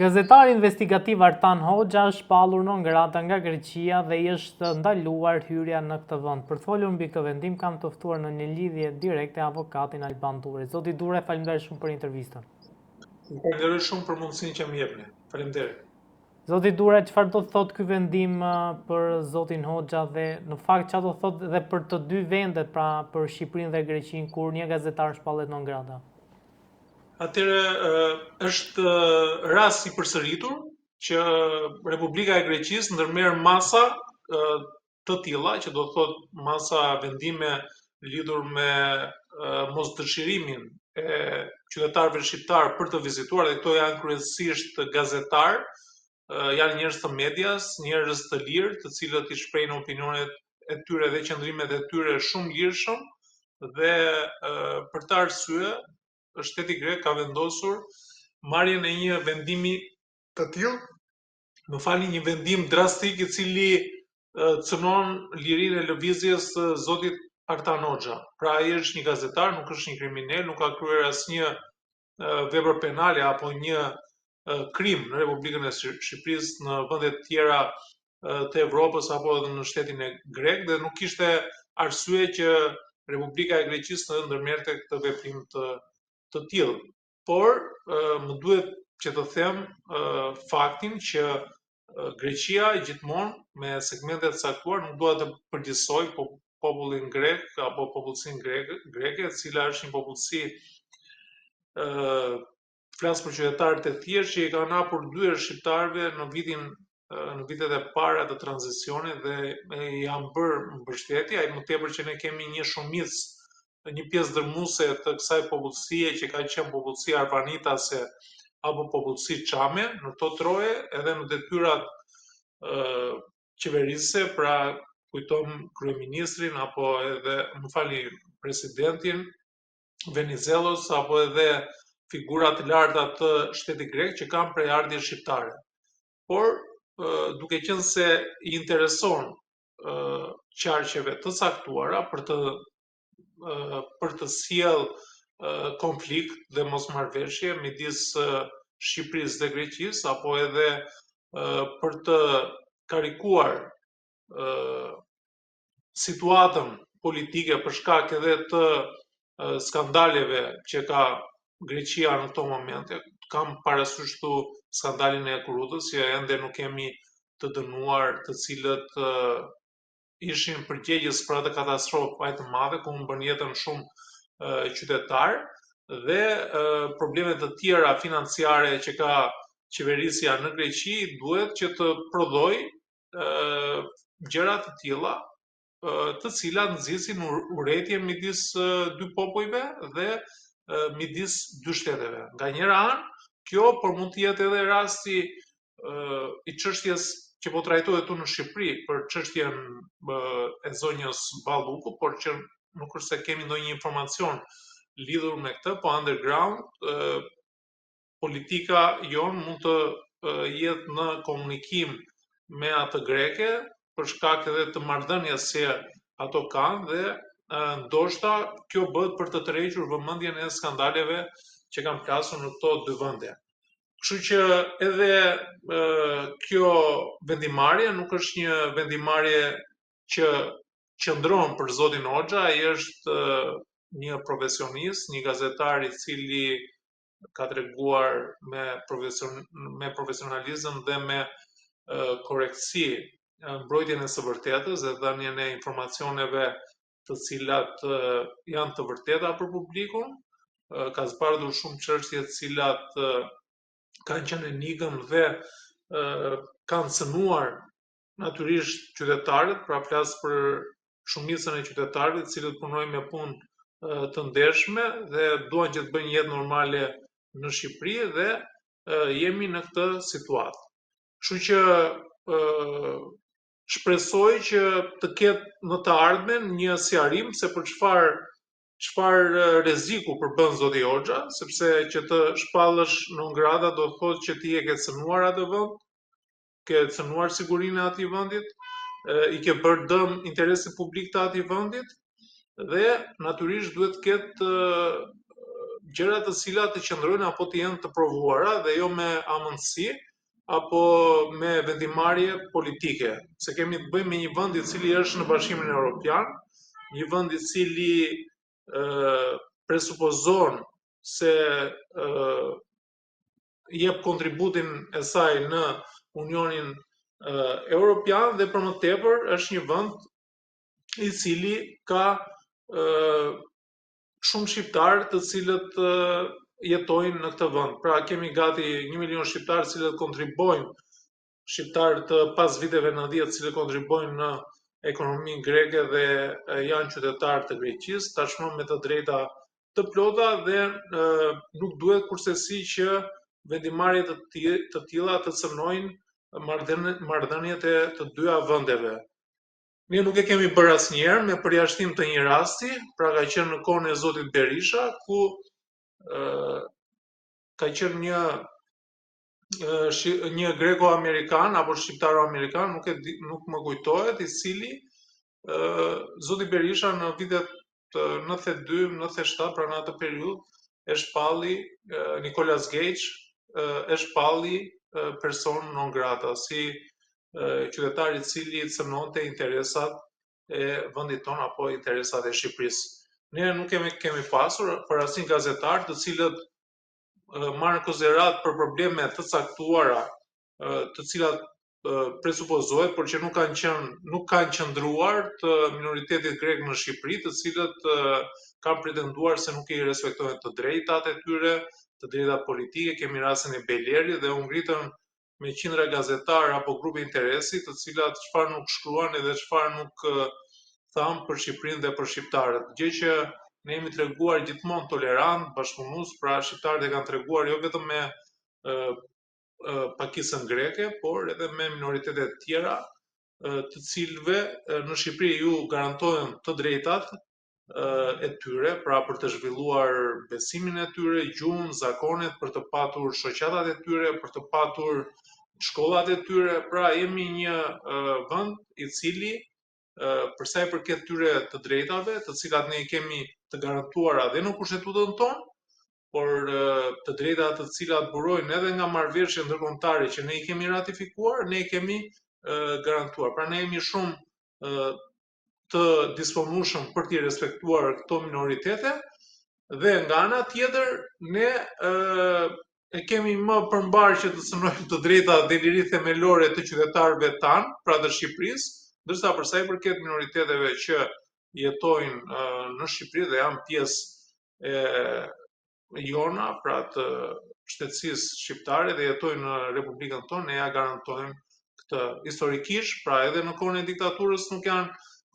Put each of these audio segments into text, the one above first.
Gazetari investigativ Artan Hoxha është shpallur non grata nga Greqia dhe i është ndaluar hyrja në këtë vend. Për të folur mbi këtë vendim kam të ftuar në një lidhje direkte avokatin Alban Duraj. Zoti Duraj, faleminderit shumë për intervistën. Ju falenderoj shumë për mundësinë që më jepni. Faleminderit. Zoti Duraj, çfarë do të thotë ky vendim për zotin Hoxha dhe në fakt çfarë do të thotë dhe për të dy vendet, pra për Shqipërinë dhe Greqinë kur një gazetar shpallet non grata? Atëherë është rast i përsëritur që Republika e Greqisë ndërmerr masa të tilla, që do të thotë masa vendime lidhur me mosdëshirimin e qytetarëve shqiptarë për të vizituar dhe këto janë kryesisht gazetarë, janë njerëz të medias, njerëz të lirë, të cilët i shprehin opinionet e tyre dhe qëndrimet e tyre shumë lirshëm dhe për këtë arsye shteti grek ka vendosur marrjen e një vendimi të tillë, më falni, një vendim drastik i cili cënon lirinë e lëvizjes së zotit Artan Hoxha. Pra ai është një gazetar, nuk është një kriminel, nuk ka kryer asnjë vepër penale apo një krim në Republikën e Shqipërisë, në vende të tjera të Evropës apo edhe në shtetin e grek dhe nuk kishte arsye që Republika e Greqisë të ndërmerrte këtë veprim të të tillë. Por më duhet që të them faktin që Greqia gjithmonë me segmente të caktuar, nuk dua të përgjithësoj po popullin grek apo popullsinë greke, greke, e cila është një popullsi ë flas për qytetarët e thjeshtë që i kanë hapur dyer shqiptarëve në vitin në vitet e para të tranzicionit dhe i janë bërë mbështetje, ai më tepër që ne kemi një shumicë, një pjesë dërmuese të kësaj popullsie që ka qenë popullsia arvanitase apo popullsi çame në këto troje, edhe në detyrat qeverisëse, pra kujtojmë kryeministrin apo edhe, më falni, presidentin Venizellos apo edhe figura të larta të shtetit grek që kanë prejardhje shqiptare. Por duke qenë se i intereson qarqeve të caktuara për të për të sjellë konflikt dhe mosmarrëveshje midis Shqipërisë dhe Greqisë apo edhe për të karikuar situatën politike për shkak edhe të skandaleve që ka Greqia në këto momente. Kam parasysh këtu skandalin e hekurudhës që ende nuk kemi të dënuar të cilët ishin përgjegjës për atë katastrofë aq të madhe ku humbën jetën shumë qytetarë dhe probleme të tjera financiare që ka qeverisja në Greqi duhet që të prodhojë gjëra të tilla të cilat nxisin urrejtje midis dy popujve dhe midis dy shteteve. Nga njëra anë, kjo por mund të jetë edhe rasti i çështjes që po trajtohet këtu në Shqipëri për çështjen e zonjës Balluku, por që nuk është se kemi ndonjë informacion lidhur me këtë, po underground politika jonë mund të jetë në komunikim me atë greke për shkak edhe të marrëdhënies që ato kanë dhe ndoshta kjo bëhet për të tërhequr vëmendjen e skandaleve që kanë plasur në këto dy vende. Kështu që edhe kjo vendimmarrje nuk është një vendimmarrje që qëndron për zotin Hoxha, ai është një profesionist, një gazetar i cili ka treguar me profesion me profesionalizëm dhe me korrektësi mbrojtjen e së vërtetës dhe dhënien e informacioneve të cilat janë të vërteta për publikun, ka zbardhur shumë çështje të cilat kanë qenë enigëm dhe kanë cënuar natyrisht qytetarët, pra flas për shumicën e qytetarëve të cilët punojnë me punë të ndershme dhe duan që të bëjnë jetë normale në Shqipëri dhe jemi në këtë situatë. Kështu që shpresoj që të ketë në të ardhmen një sqarim se për çfarë çfarë rreziku përbën zoti Hoxha, sepse që të shpallësh non grata do të thotë që ti e ke cënuar atë vend, ke cënuar sigurinë e atij vendit, i ke bërë dëm interesit publik të atij vendit dhe natyrisht duhet të ketë. gjëra të cilat të qëndrojnë apo të jenë të provuara dhe jo me amëndësi apo me vendimmarrje politike, se kemi të bëjmë me një vend i cili është në Bashkimin Evropian, një vend i cili presupozon se jep kontributin e saj në Unionin Europian dhe për më tepër është një vend i cili ka shumë shqiptarë të cilët jetojnë në këtë vend. Pra kemi gati 1 milion shqiptarë të cilët kontribuojnë, shqiptarë të pas viteve 90 të cilët kontribuojnë në ekonominë greke dhe janë qytetarë të Greqisë, tashmë me të drejta të plota dhe nuk duhet kursesi që vendimmarrje të tilla të cënojnë marrëdhëniet e të dyja vendeve. Ne nuk e kemi bërë asnjëherë me përjashtim të një rasti, pra ka qenë në kohën e zotit Berisha, ku ka qenë një greko-amerikan apo shqiptaro-amerikan, nuk e di, nuk më kujtohet, i cili zoti Berisha në vitet 92, 97, pra në atë periudhë e shpalli Nicolas Gage e shpalli person non grata, si qytetar i cili cënonte interesat e vendit tonë apo interesat e Shqipërisë. Ne nuk kemi pasur për asnjë gazetar të cilët marrë në konsideratë për probleme të caktuara, të cilat presupozohet, por që nuk kanë qenë, nuk kanë qëndruar të minoritetit grek në Shqipëri, të cilët kanë pretenduar se nuk i respektohen të drejtat e tyre, të drejtat politike. Kemi rastin e Bejlerit dhe u ngritën me qindra gazetarë apo grupe interesi, të cilat çfarë nuk shkruan edhe çfarë nuk thanë për Shqipërinë dhe për shqiptarët. Gjë që ne jemi treguar gjithmonë tolerant, bashkëpunues, pra shqiptarët e kanë treguar jo vetëm me pakicën greke, por edhe me minoritetet e tjera, të cilëve në Shqipëri ju garantohen të drejtat e tyre, pra për të zhvilluar besimin e tyre, gjuhën, zakonet, për të patur shoqatat e tyre, për të patur shkollat e tyre, pra jemi një vend i cili për sa i përket tyre të drejtave, të cilat ne i kemi të garantuara dhe në kushtetutën tonë, por të drejta të cilat burojnë edhe nga marrëveshjet ndërkombëtare që ne i kemi ratifikuar, ne i kemi garantuar. Pra ne jemi shumë të disponueshëm për t'i respektuar këto minoritete dhe nga ana tjetër ne e kemi më përmbar që të cënojmë të drejtat dhe liritë themelore të qytetarëve tanë, pra të Shqipërisë, ndërsa për sa i përket minoriteteve që jetojnë në Shqipëri dhe janë pjesë e jona, pra të shtetësisë shqiptare dhe jetojnë në Republikën tonë, ne ja garantojmë këtë historikisht, pra edhe në kohën e diktaturës nuk janë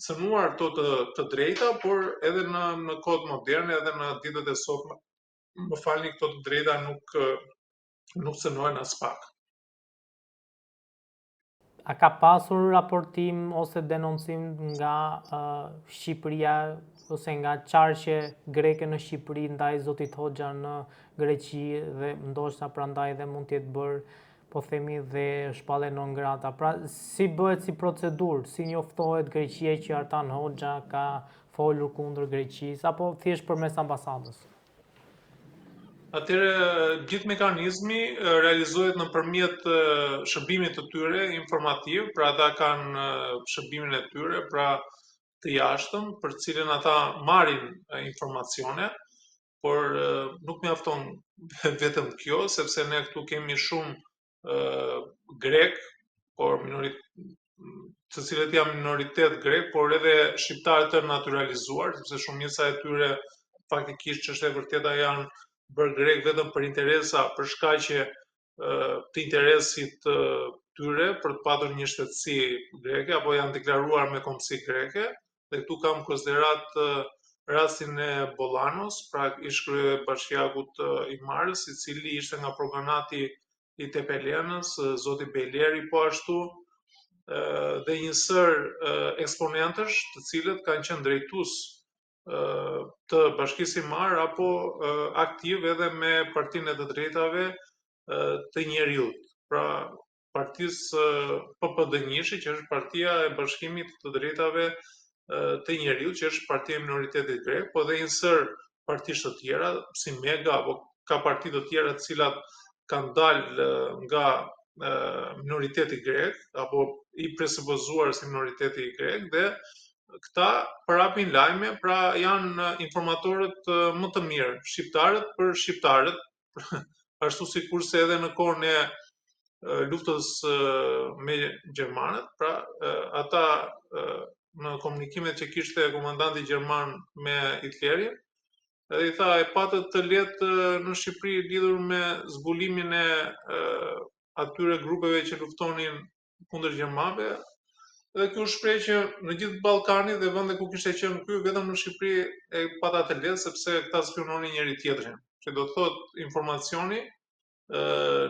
cënuar këto të drejta, por edhe në kohët moderne, edhe në ditët e sotme, më falni, këto të drejta nuk cënohen as pak. A ka pasur raportim ose denoncim nga Shqipëria ose nga qarqe greke në Shqipëri ndaj zotit Hoxha në Greqi dhe ndoshta prandaj dhe mund të jetë bërë, po themi, dhe shpallje non grata. Pra, si bëhet si procedurë, si njoftohet Greqia që Artan Hoxha ka folur kundër Greqisë apo thjesht përmes ambasadës? Atëherë, gjithë mekanizmi realizohet nëpërmjet shërbimit të tyre informativ, pra ata kanë shërbimin e tyre, pra të jashtëm, për të cilën ata marrin informacione, por nuk mjafton vetëm kjo, sepse ne këtu kemi shumë grek, por të cilët janë minoritet grek, por edhe shqiptarë të naturalizuar, sepse shumica e tyre faktikisht ç'është e vërteta janë bërë grek vetëm për interesa, për shkaqe të interesit të tyre, për të patur një shtetësi greke, apo janë deklaruar me kombësi greke, dhe këtu kam konsiderat rastin e Bollanos, pra ish kryebashkiakut të Himarës, i cili ishte nga proganati i Tepelenës, zoti Bejleri po ashtu, dhe një sër eksponentësh të cilët kanë qenë drejtues të Bashkisë Himarë apo aktiv edhe me Partinë e të Drejtave të Njeriut, pra partisë PPD njëshi, që është partia e Bashkimit të Drejtave të Njeriut, që është partia e minoritetit grek, po dhe një sër partish të tjera, si Mega apo ka parti të tjera të cilat kanë dalë nga minoriteti grek apo i presupozuar si minoriteti grek dhe këta përhapin lajme, pra janë informatorët më të mirë, shqiptarët për shqiptarët, ashtu sikurse edhe në kohën e luftës me gjermanët, pra ata në komunikimet që kishte komandanti gjerman me Hitlerin, edhe i tha e patët të lehtë në Shqipëri lidhur me zbulimin e atyre grupeve që luftonin kundër gjermanëve, dhe ky u shpreh që në gjithë Ballkanin dhe vende ku kishte qenë ky, vetëm në Shqipëri e pata të lehtë sepse këta spiunonin njëri tjetrin, që do të thotë informacioni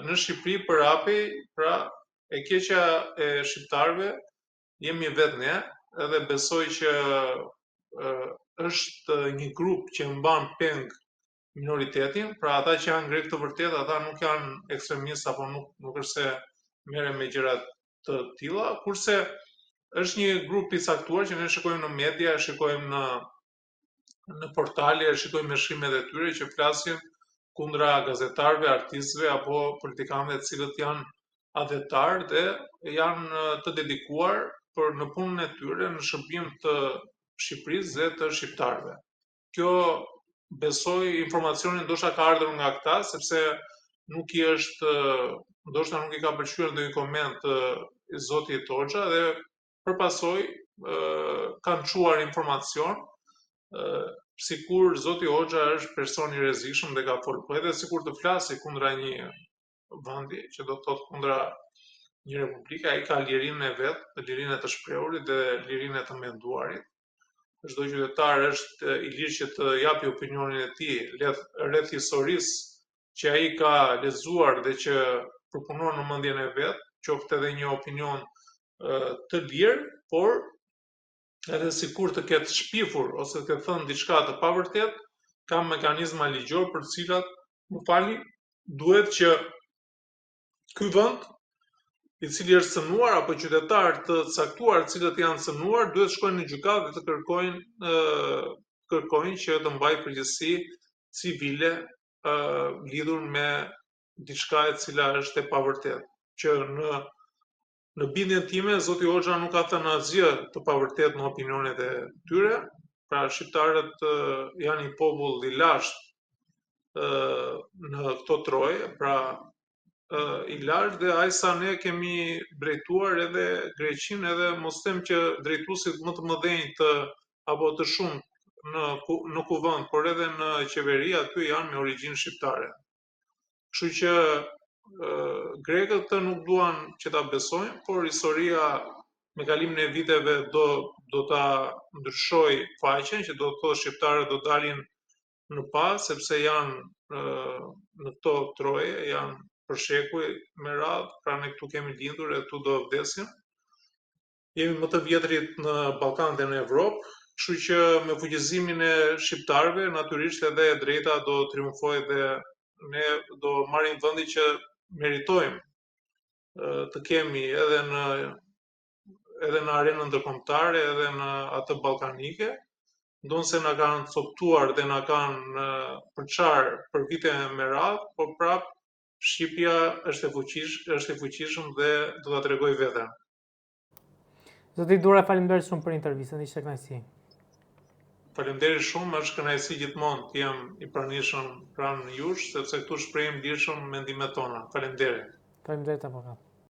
në Shqipëri përhapej, pra e keqja e shqiptarëve jemi vetë ne, edhe besoj që është një grup që mban peng minoritetin, pra ata që janë grekë të vërtetë, ata nuk janë ekstremistë apo nuk nuk është se merren me gjëra të tilla, kurse është një grup i caktuar që ne shikojmë në media, shikojmë në në portale, shikojmë me shkrimet e tyre që flasin kundra gazetarëve, artistëve apo politikanëve të cilët janë atdhetarë dhe janë të dedikuar për në punën e tyre në shërbim të Shqipërisë dhe të shqiptarëve. Kjo besoj informacioni ndoshta ka ardhur nga këta sepse nuk i është ndoshta nuk i ka pëlqyer ndonjë koment zotit Hoxha dhe për pasojë kanë çuar informacion sikur zoti Hoxha është person i rrezikshëm dhe ka folur, po edhe sikur të flasi kundra një vendi, që do të thotë kundra një republike, ai ka lirinë e vet, lirinë e të shprehurit dhe lirinë e të menduarit. Çdo qytetar është i lirë që të japi opinionin e tij rreth historisë që ai ka lexuar dhe që përpunon në mendjen e vet, qoftë edhe një opinion të lirë, por edhe sikur të ketë shpifur ose të ketë thënë diçka të pavërtetë, ka mekanizma ligjor për të cilat, më falni, duhet që ky vend i cili është cënuar apo qytetarë të caktuar të cilët janë cënuar, duhet të shkojnë në gjykatë dhe të kërkojnë kërkojnë që të mbajë përgjegjësi civile lidhur me diçka e cila është e pavërtetë, që në në bindjen time zoti Hoxha nuk ka thënë asgjë të pavërtetë në opinionet e tyre, pra shqiptarët janë një popull i lashtë në këto troje, pra i lashtë dhe aq sa ne kemi drejtuar edhe Greqinë edhe mos them që drejtuesit më të mëdhenj të apo të shumtë në në kuvend, por edhe në qeveri aty janë me origjinë shqiptare. Kështu që grekët këtë nuk duan që ta besojnë, por historia me kalimin e viteve do do ta ndryshojë faqen, që do të thotë shqiptarët do dalin në pah sepse janë në këto troje, janë për shekuj me radhë, pra ne këtu kemi lindur e këtu do vdesim. Jemi më të vjetrit në Ballkan dhe në Evropë, kështu që me fuqizimin e shqiptarëve natyrisht edhe e drejta do triumfojë dhe ne do marrim vendin që meritojmë të kemi edhe në edhe në arenën ndërkombëtare edhe në atë ballkanike, ndonëse na kanë coptuar dhe na kanë përçarë për vite me radhë, por prap Shqipja është e fuqish, është e fuqishëm dhe do ta tregojë veten. Zoti Duraj, faleminderit shumë për intervistën, ishte kënaqësi. Faleminderit shumë, është kënaqësi gjithmonë të jem i pranishëm pranë jush, sepse këtu shprehim lirshëm mendimet tona. Faleminderit. Faleminderit avokat.